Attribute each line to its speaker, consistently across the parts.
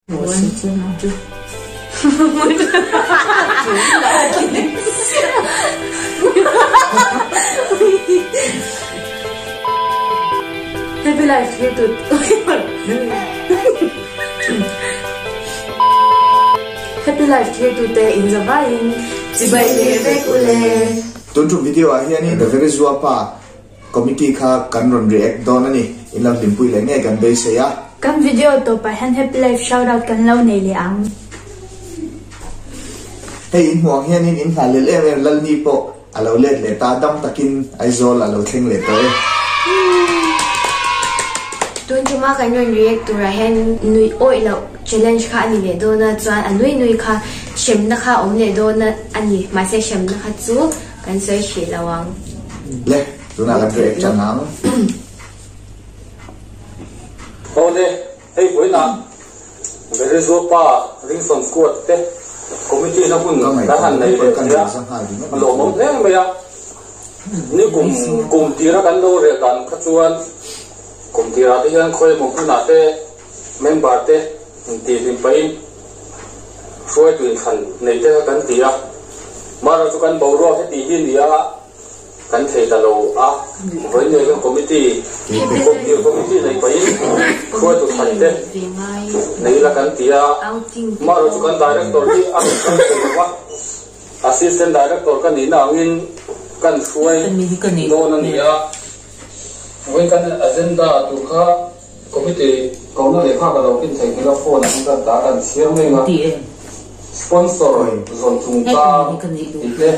Speaker 1: Happy life hi tut Happy life thlir tute in zavaiin chibai leh vek ule.
Speaker 2: Tun tum video ah hianin The Very Zuapa Committee kha kan rawn react dawn a ni. In lo hlimpui leh ngei kan beisei a.
Speaker 3: Kan video tawpah hian Happy Life shoutout kan lo nei leh ang.
Speaker 2: Hei in hmuh ang hianin in hna lel em em Lalni pawh a lo let leh ta, dam takin Aizawl a lo thleng leh tawh e.
Speaker 4: Tun tuma kan rawn react turah hian nuih awih loh challenge kha a ni leh dawn a, chuan a nui nui kha hremna kha a awm leh dawn a ni, mahse hremna kha chu Kan sawi hrih lo ang.
Speaker 2: Le, tunah kan react tan ang.
Speaker 5: Awle, hei vawiinah Verezuapa Ringson Squad te committee na hun kan han nei leh thei a, a lawmawm hle mai a. Ni kum kum tira kan lo rel dan kha chuan kum tirah te hian khawi emaw hmunah te member te intihhlim pahin Hruaitu inthlan nei te kha kan ti a, Mara chu kan boruak heti hi ni a, kan thei ta lo a, vawiin nei hian committee, Kumtir committee nei pahin hruaitu thlan te nei ila kan ti a, Mara chu kan director hi a rawn kal thei lo va, assistant director ka nihna angin kan hruai dawn a ni a, vawiin kan agenda tur kha Committee kohna lehkha ka lo kin thei nghilh a phone ah hian ka dah kan chhiar mai ang a, sponsor zawn chungchang tih te,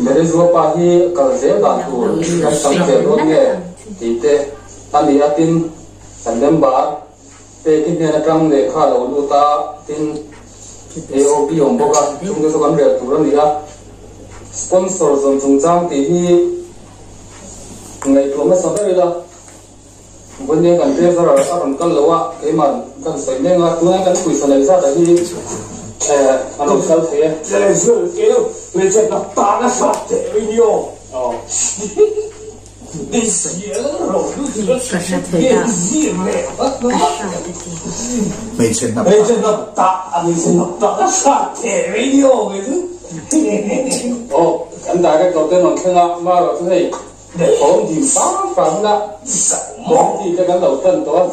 Speaker 5: Mary Zuapa hi kal zel dan tur kan tam zel dawn nge tih te a ni a, tin kan member peki hnen atang lehkha lo lut a, tin AOB awm bawk a, chungte chu kan rel tur a ni a, sponsor zawn chungchang tih hi ngaihtuah hmasa ber ila. Vawiin kan treasurer a rawn kal lo a, keimah kan sawi mek a, tunai kan pawisa neih zat ah hi a rawn kal thei e.
Speaker 6: Treasurer keu hmeichhe hna tan a hrat teh mai ni aw.
Speaker 2: Hmeichhe hna
Speaker 6: Hmeichhe hna tah hmeichhe hna tan a hrat teh mai ni aw kei chu.
Speaker 5: Aw kan director te an rawn thleng a, marawh chu hei Thawm dim fang fang la, committee te kan lo tan tawh a,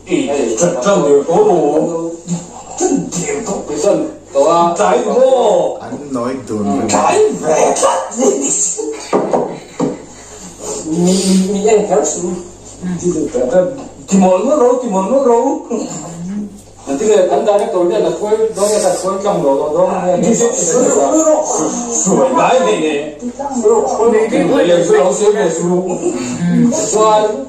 Speaker 5: hei
Speaker 6: Tan der tawh lo, tan der tawh,
Speaker 5: tan tawh a,
Speaker 6: tlai maw,
Speaker 2: An nawi dun reng.
Speaker 6: Tlai ve tlat ni mi mi en kher su, ti mawl mawl ro, ti mawl mawl ro.
Speaker 5: Engtinge kan director hian a hruai dawn nge ka hruai tlang lo lo dawn nge
Speaker 6: Hruai ngai hlei ne
Speaker 5: Chuan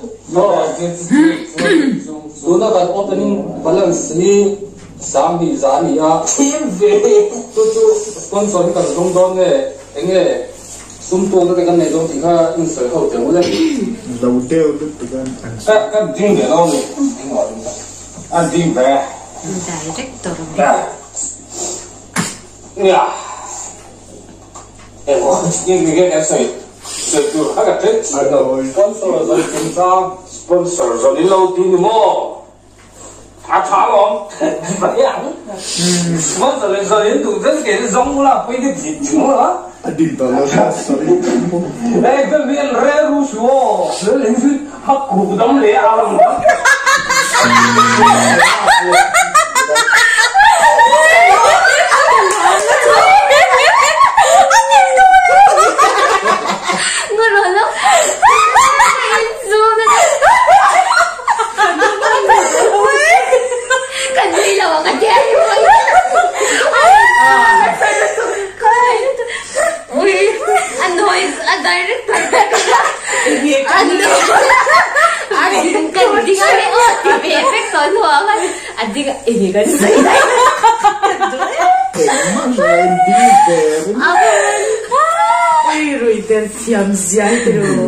Speaker 5: tuna kan opening balance hi 20,000 za a ni a, chu chu sponsor hi kan zawng dawn nge enge sum tuakna te kan nei dawn tih kha insawi ho teh ule.
Speaker 2: Lo deuh lutuk an
Speaker 6: sawi. Kan ding ve lo ni. An ding ve.
Speaker 4: Director ve.
Speaker 6: Nia. Emaw ni nge kan sawi sawi tur kha ka hre chiah lo.
Speaker 5: Sponsor zawn chungchang.
Speaker 6: Sponsor zawn in lo ti ni maw? A tha alawm. Ti mai ang. Sponsor in zawn in duh chuan kei chu zawng ula pui ka ti ti maw la.
Speaker 2: A ding tawh lo kha sorry.
Speaker 6: Hei ka mi an rel ru su aw. Lal in chu a kuk dam leh a lang.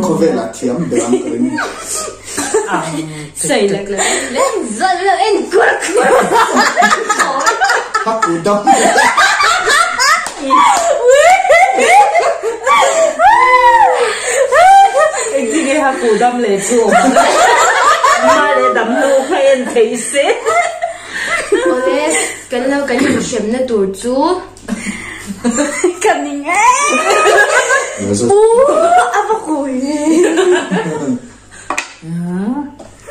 Speaker 2: Khawvelah thiam ber ang ka ring. Haku dam.
Speaker 1: Engtin nge haku dam leh chu awm? Mah leh dam hnu kha en thei se.
Speaker 4: Kan lo kan inhremna tur chu
Speaker 3: Ka ning e. Pu a va kawi e.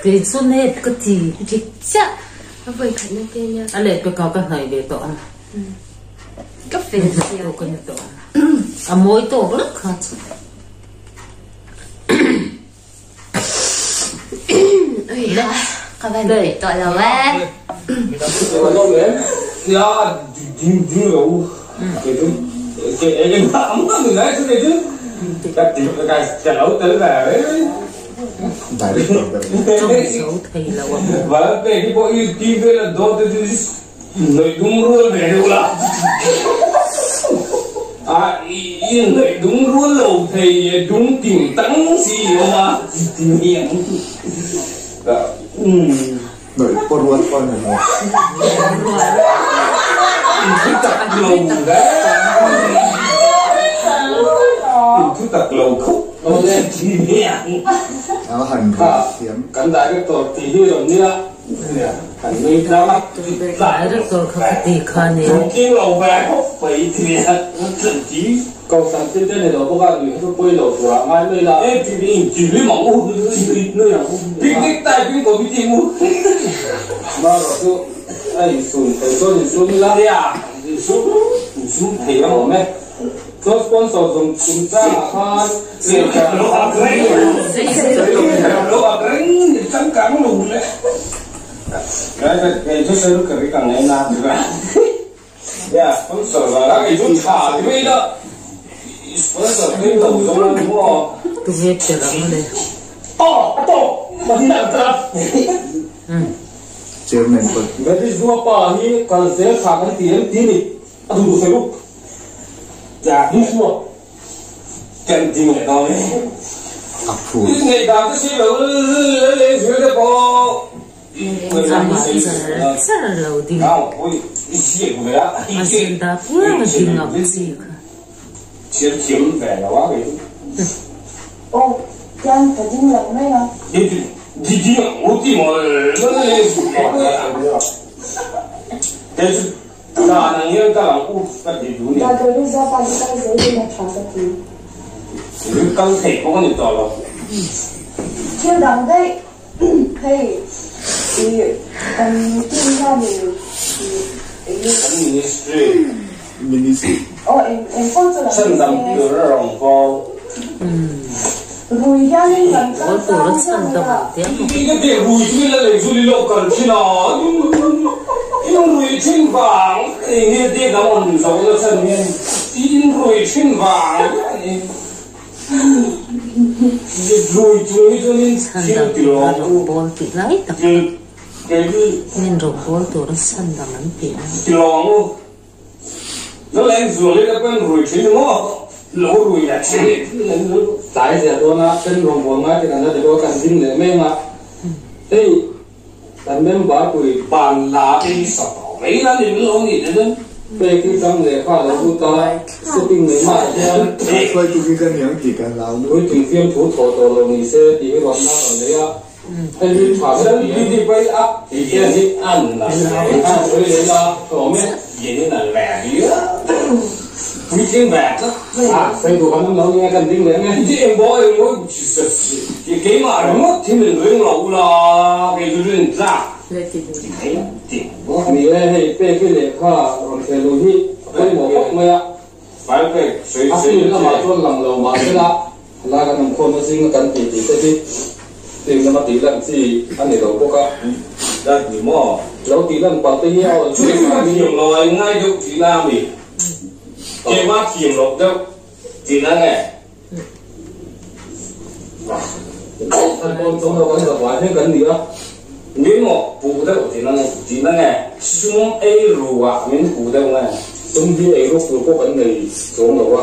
Speaker 7: Kei chu nep ka ti.
Speaker 4: Dik chiah a vawi khatna te nia.
Speaker 7: A leh peka ka hnaih ve tawh a.
Speaker 4: Ka fel sia.
Speaker 7: Ka ni tawh a. A mawi tawk lek kha chu.
Speaker 4: Ka van peih tawh lo e.
Speaker 6: A i nuih dung rual lo thei dung ting tang si i awm a ti mai ang.
Speaker 2: Nuih pawh rual pawh a ni lo.
Speaker 6: In thu tak lo in thu tak lo khawp ti mai ang.
Speaker 2: A han rual thiam.
Speaker 6: Kan director tih hi rawn nia. Kan nui tlang a.
Speaker 7: Director kha ka ti kha nia.
Speaker 6: Tling lo ve khawp mai ti nia. Kohhran thil te ni lo bawk a, nui kha chu pawi lo tur ah ngai mai la. E ti mi ti hlim ang u, nui ang u. Picnic type in committee u. Marawh chu a insum thei chuan insum ila. Nia, insum insum thei ang awm e. Chuan sponsor zawng chungchang ah khan lo ak reng lo ak reng ni changkang lo le. Kei chu sawi ka ri ka ngai na ti la. Ya sponsor vang a kei chu tha ti mai la. Sponsor phei lo zawng a ni maw.
Speaker 7: Tu ve per ang le.
Speaker 6: Aw a tawk mahni ang ta.
Speaker 2: Chairman pawh.
Speaker 6: Mary Zuapa hi kal zel tha kan ti em ti ni. A duh duh sawi uk. Ni chhuak kan ding leh dawn e.
Speaker 2: A phur.
Speaker 6: I ngaih dan te si lo le zir te pawh
Speaker 7: Amah char char lo ding. A zin dah piang a ding ang chi kha.
Speaker 6: Dan ang hian kal ang u ka ti duh ni. Thil kal theih pawh ka ni tawh lo.
Speaker 1: Thil dang daih hei i kan team hian in
Speaker 6: Kan ministry.
Speaker 2: Ministry.
Speaker 1: Aw eng eng pawh chu lo
Speaker 6: Chhan dam tur a rawn call.
Speaker 1: Rui hianin kan kal tlang hian a.
Speaker 6: I ka rui chu ila lei chu lilo kal thin a, in rui thin vang enge te dang awm zo na chhan hian in rui thin vang rui chung hi chuan in thil ti lo ang u
Speaker 7: Min rawn bawl tur a chhan dang an ti a.
Speaker 6: Ti lo ang u. Lo leng zual ila pawhin rui thin ni maw? Lo rui leh thin tlai zel dawn a, pen rawngbâwl ngai te kan la ti bawk a, kan ding leh meng a. Hei kan member pui ban la in sa tawh mai la ni min lo nih te chuan pek hi ṭang leh kha lo lut a, shopping nei mah hian
Speaker 2: Hruaitu khi ka niang tih ka hlau lutuk.
Speaker 6: Puitling fiamthu thawh tawh lo ni se tih hi rawn na rawn nei a. Hei hi tha ka ti em? Sei duh kan awm lo nia kan ding leh nge. Ni e hei pek hi lehkha rawn theh luh hi a pawimawh khawp mai a. A film lamah chuan lang lo mahsela Helai kan awm khawmna zinga kan tih tih te hi film lama tih lan chi a ni lo bawk a. Lo tih lan palh te hi a awl chu Kan pawn chawng lo kan zavai hian kan ni a. Sum hi ei ruk tur pawh kan nei chuang lo a.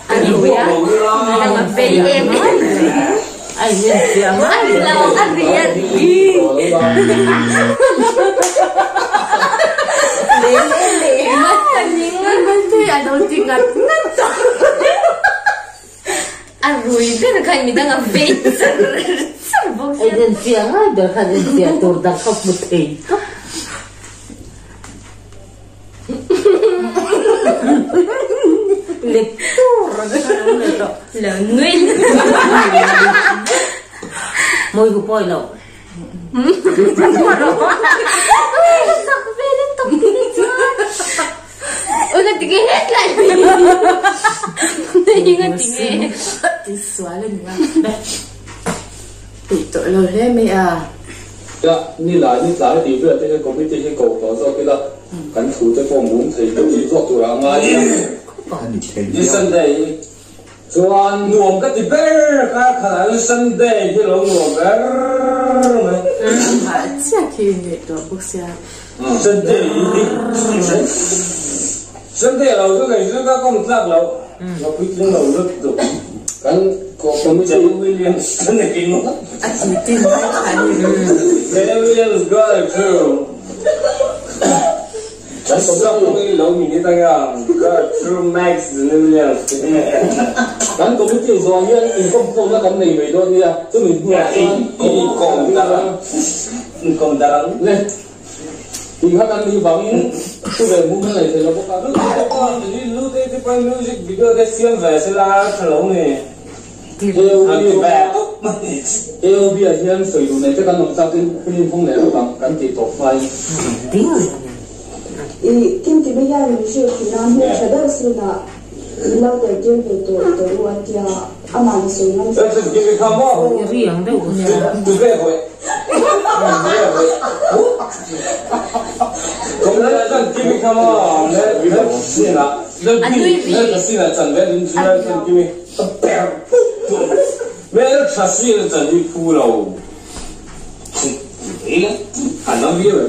Speaker 4: A rui a, a dang a vei em em.
Speaker 7: A in en fiah ngai
Speaker 4: lo. A riat Alo ti ngat ngat tawh. A rui ber khan midang a vei char char bawk sia.
Speaker 7: A in en fiah ngai ber khan en fiah tur dang kha hmu thei tawp. Lek tur a lo leh tawh.
Speaker 4: Lo nui.
Speaker 7: Mawi hu pawi lo.
Speaker 4: Sak vel a tak ni chuan. Ui ka ti nge het lai. Hei ka ti nge.
Speaker 1: Ti sual a ni a. Peih tawh lo hle mai a.
Speaker 5: Tia ni lai ni tlai tih vel te hi committee hi ko tawh zawk ila kan thu te pawh mum thei deuh tih zawk tur ah a ngai a.
Speaker 6: Ni Sunday hi chuan nuam ka ti ber kar khat ah Sunday hi lo nuam ber mai.
Speaker 1: Mah chiah khi in ngaihtuah bawk sia.
Speaker 6: Sunday hi Sunday lo chu kei chu ka kawm tlak lo.
Speaker 5: Ka puitling lo lutuk kan committee
Speaker 6: Williams ka nei maw.
Speaker 1: A ti tin mai kha a ni.
Speaker 6: Williams got a crew. Kan committee lo minute anga got true max Williams
Speaker 5: kan committee zawh hian inkhawmkhawmna kan nei mai dawn nia chumi hnuah chuan
Speaker 6: Inkhawm darang inkhawm darang
Speaker 5: le tih kha kan nih vangin thu ve hmuh kan nei thei lo bawk a.
Speaker 6: Lu te te pawh music video te siam ve se la tha lo ni.
Speaker 5: AOB ah hian sawi duh nei te kan awm chak in hun in hawng leh rawk ang kan tih tawp hmain.
Speaker 7: Ding reng.
Speaker 8: I Kimkimi hian min hrilh thin a, hmeltha deuh sinah min lo tel tir ve tawh tawh u a tia, amah ni sawi ngam
Speaker 6: se.
Speaker 7: Ri ang deuh nia.
Speaker 4: A nui ri.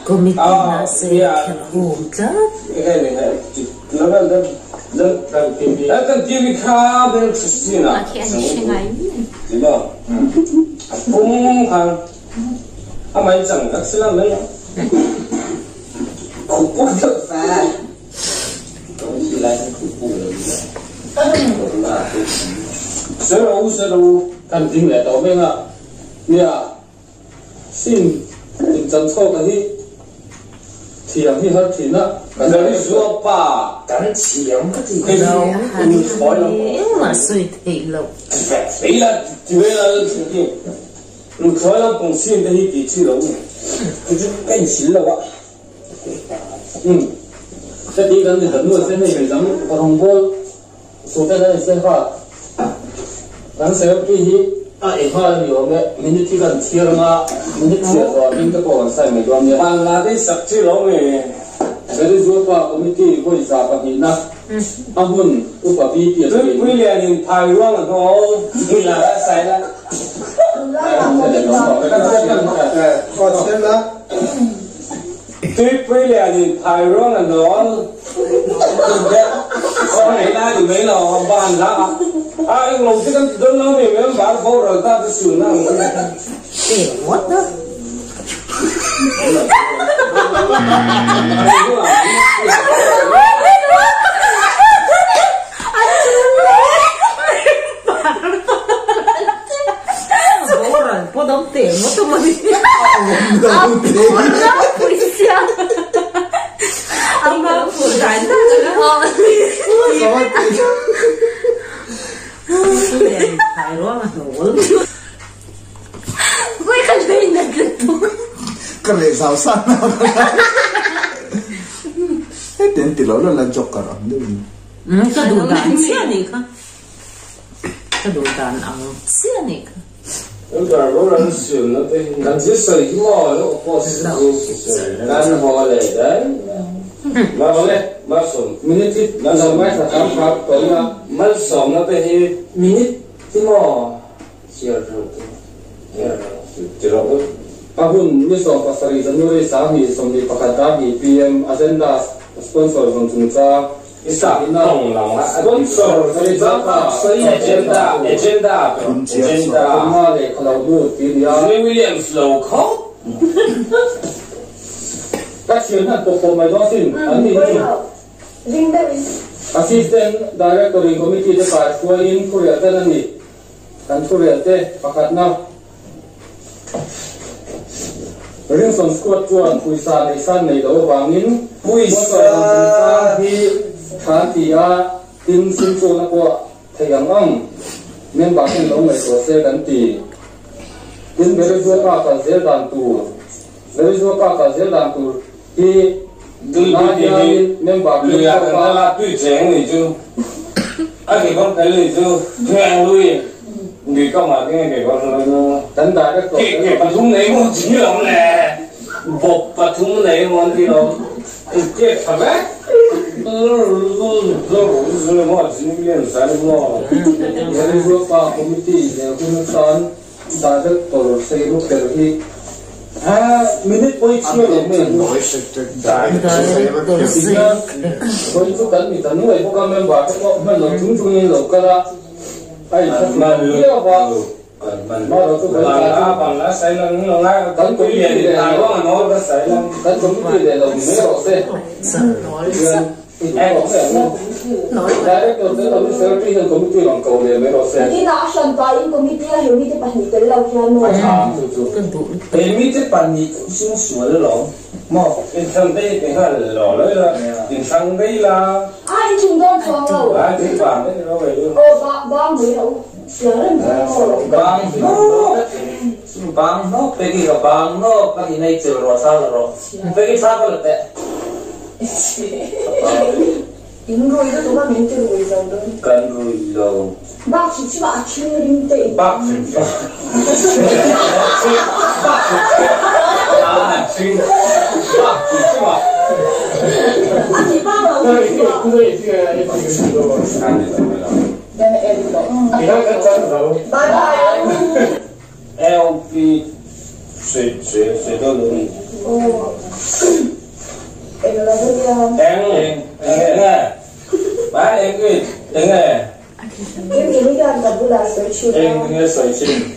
Speaker 4: Committee mahse khelh hum tlat. A khi an hre ngai
Speaker 5: Kan ding leh tawh mai anga nia sim in chan chhuak a hi thiam hi har thin a kan
Speaker 6: Kan thiam ka ti.
Speaker 7: Engmah sawi theih loh.
Speaker 5: Kan selfie hi a enghal ni awm e minute hi kan chhiar anga minute chhiar zawh ding te pawh kan sign mai dawn nia.
Speaker 6: Bangladesh sak chi lo nge.
Speaker 5: Venezuela committee vawi za pahnihna a hmun upa B P a
Speaker 6: Tui pui lian in phai ruang a hnawl la a sai la. Tui pui lian in phai ruang a hnawl. Có này la thì mấy lò bàn ra à anh lồng chứ kan don lo mi mấy bán phố rồi ta cứ sửa nào.
Speaker 7: Eh, what the? Boral pawh dam teh ngawt a mawni.
Speaker 3: A pui sia.
Speaker 1: Ama pui dan
Speaker 7: Phai ruang a hnawl.
Speaker 4: Vui ka lui nat lutuk.
Speaker 2: Ka leh zau san na. He ten ti lo la la joker ang deuh in.
Speaker 7: Ka duh dan chiah nih kha. Ka duh dan ang chiah nih kha.
Speaker 6: Kan chỉ soi mo lo po kan ho le dai. Awle, malsawm. Minute hi lo ngaithla tam kha tawh ila. Malsawmna te hi minute hi maw chhiar rawh chu chhiar rawh ti rawh u. A hun ni 17 January 2021 dar hnih PM Agenda sponsor zawn chungchang i sahina sponsor Rizalta agenda agenda agenda Thumma lehkha lo lut ti nia. Zui Williams lo khawp. Ka thian hian pawh mai dawn sin an ni hi chu. Assistant Director in Committee te kai hruaiin thurel ten a ni. Kan thurel te pakhatna Ringson Squad chuan pawisa neih san nei loh avangin sponsor rawn chungchang hi tha an ti a, tin sum chuan a pawh Thei ang ang, member ten lo ngaihtuah se kan ti. Tin, Venezuela kal zel dan tur, Venezuela kal zel dan tur hi tunah hianin member ten chhuak a. Tui cheng ni chu a kekawr tel ni chu theng lui lui kam ah tinge kekawr chu kan director ke ke pathum nei maw chi lawm le bawp pathum nei maw an ti lawm. Rilruapa committee leh hun atan director Seiru tel hi minute pawi chhiar lo mai ang u. Vawi chu kan mi ta nuai bawk a, member te pawh hman lo chung chungin lo kal a, a inthlahrun viau a. Kan committee leh lo kan committee leh lo ni mai rawh se tihian i duh tawk mai ang u. Director tel lo hi secretary hian committee rawn ko leh mai rawh se.
Speaker 8: Nakinah a hran pahin committee a he mite pahnih tel lo hian maw?
Speaker 6: A tha ang chu chu. He mite pahnih chu sual alawm maw? Inthlang daih ti nghal lo lo ila, inthlang daih la.
Speaker 8: A inchung dawn chuang lo.
Speaker 6: A inchung vang daih lo mai u.
Speaker 8: Aw ba bang mai rawh u.
Speaker 6: Bang hnawk bang hnawk peki ka bang hnawk ka inei chil rawh thla la rawh peki thla ka la teh.
Speaker 8: In rui lutuk a min ti rui zo dawn.
Speaker 6: Kan rui lo.
Speaker 8: Bak hrim hrim ah a thing rim te in.
Speaker 6: Bak hrim hrim bak hrim hrim a thing bak hrim hrim ah.
Speaker 8: A ti bak lo hrim hrim ah.
Speaker 6: LP 谁谁谁都能。Eng eng nge ba eng eng eng eng nge soi chin.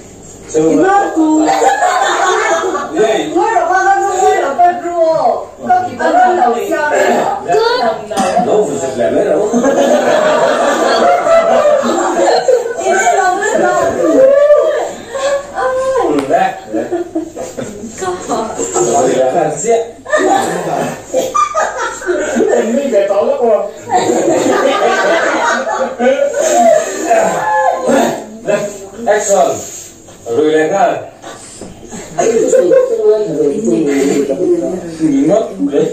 Speaker 6: Action. Rồi lên ha. Ngất đấy.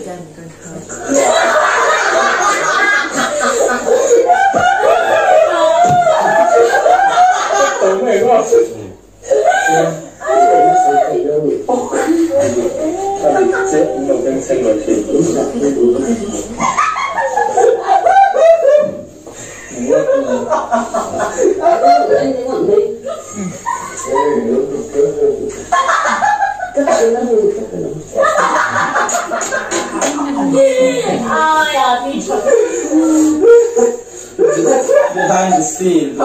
Speaker 6: Behind the scene.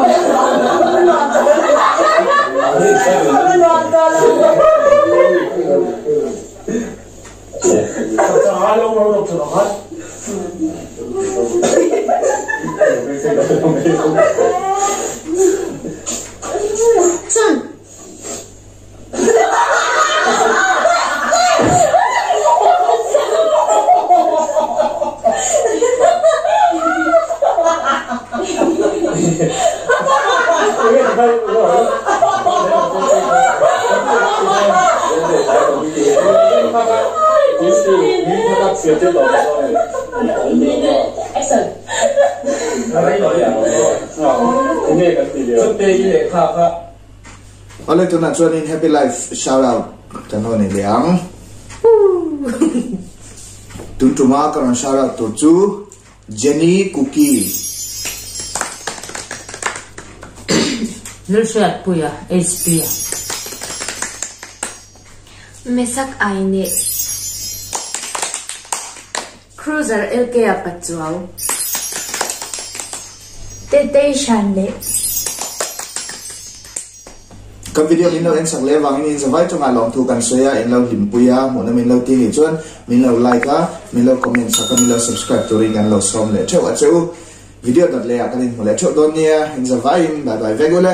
Speaker 2: Awle tunah chuanin Happy Life shout out kan ho nei leh ang. Tun tuma ka rawn shout out tur chu Jenny Cookie.
Speaker 7: Lalhriatpuia, HP a.
Speaker 4: Mesak Aine.
Speaker 1: Cruiser LK a Pachuau.
Speaker 3: Tetei Hranleh.
Speaker 2: Kan video min lo en sak leh avangin in zavai chungah lawmthu kan sawi a, in lo hlimpui a, hmuhna min lo ti nih chuan min lo like a, min lo comment sak a, min lo subscribe turin kan lo sawm leh theuh a che u. Video dawt leh ah kan inhmu leh theuh dawn nia, in zavaiin bye bye vek ule.